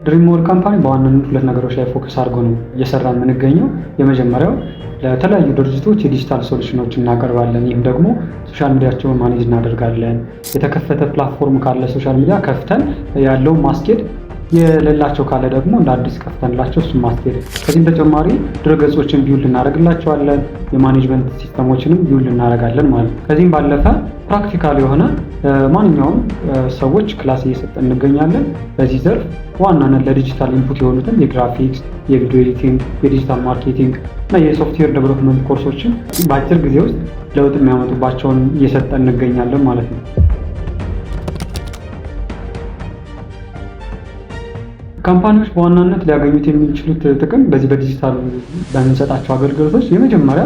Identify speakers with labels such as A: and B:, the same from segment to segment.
A: ድሪምሞር company በዋናነት ሁለት ነገሮች ላይ focus አድርጎ ነው እየሰራ የምንገኘው። የመጀመሪያው ለተለያዩ ድርጅቶች የ digital solution ኦች እናቀርባለን። ይህም ደግሞ social media ቸውን manage እናደርጋለን። የተከፈተ platform ካለ social media ከፍተን ያለውን ማስኬድ፣ የሌላቸው ካለ ደግሞ እንደ አዲስ ከፍተንላቸው እሱን ማስኬድ። ከዚህም ተጨማሪ ድረገጾችን build እናደርግላቸዋለን። የ management system ኦችንም build እናደርጋለን ማለት ነው። ከዚህም ባለፈ practical የሆነ ማንኛውም ሰዎች class እየሰጠን እንገኛለን። በዚህ ዘርፍ ዋናነት ለ digital input የሆኑትን የ graphics፣ የ video editing፣ የ digital marketing እና የ software development ኮርሶችን በአጭር ጊዜ ውስጥ ለውጥ የሚያመጡባቸውን እየሰጠን እንገኛለን ማለት ነው። Company ዎች በዋናነት ሊያገኙት የሚችሉት ጥቅም በዚህ በዲጂታል በምንሰጣቸው አገልግሎቶች የመጀመሪያ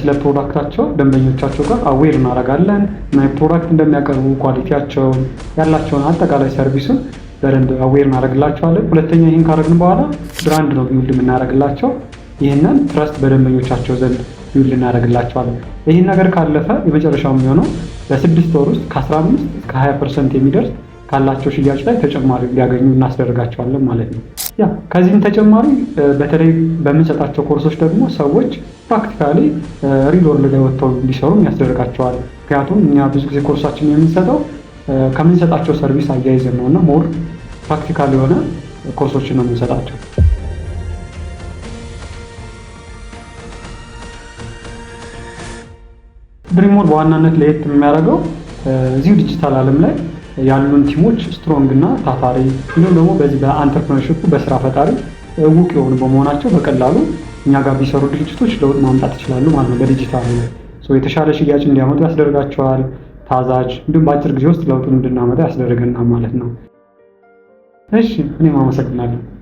A: ስለ product ኣቸው ደንበኞቻቸው ጋር aware እናደርጋለን እና product እንደሚያቀርቡ፣ quality ያቸውን፣ ያላቸውን አጠቃላይ service ኡን በደንብ aware እናደርግላቸዋለን። ሁለተኛ ይህን ካደረግን በኋላ brand ነው build የምናደርግላቸው። ይህንን trust በደንበኞቻቸው ዘንድ build እናደርግላቸዋለን። ይህን ነገር ካለፈ የመጨረሻው የሚሆነው በ6 ወር ውስጥ ከ15 እስከ 20% የሚደርስ ካላቸው ሽያጭ ላይ ተጨማሪ እንዲያገኙ እናስደርጋቸዋለን ማለት ነው። ያ ከዚህም ተጨማሪ በተለይ በምንሰጣቸው ኮርሶች ደግሞ ሰዎች practically real world ላይ ወጥተው እንዲሰሩ ያስደርጋቸዋል። ምክንያቱም እኛ ብዙ ጊዜ ኮርሳችን የምንሰጠው ከምንሰጣቸው service አያይዘን ነው እና more practical የሆነ ኮርሶችን ነው የምንሰጣቸው። ድሪምሞር በዋናነት ለየት የሚያደርገው እዚሁ ዲጂታል ዓለም ላይ ያሉን team ኦች strong እና ታታሪ እንዲሁም ደግሞ በዚህ በ entrepreneurship በስራ ፈጣሪ እውቅ የሆኑ በመሆናቸው በቀላሉ እኛ ጋር ቢሰሩ ድርጅቶች ለውጥ ማምጣት ይችላሉ ማለት ነው። በዲጂታል ላይ የተሻለ ሽያጭ እንዲያመጡ ያስደርጋቸዋል። ታዛዥ እንዲሁም በአጭር ጊዜ ውስጥ ለውጡን እንድናመጣ ያስደርገናል ማለት ነው። እሺ፣ እኔም አመሰግናለሁ።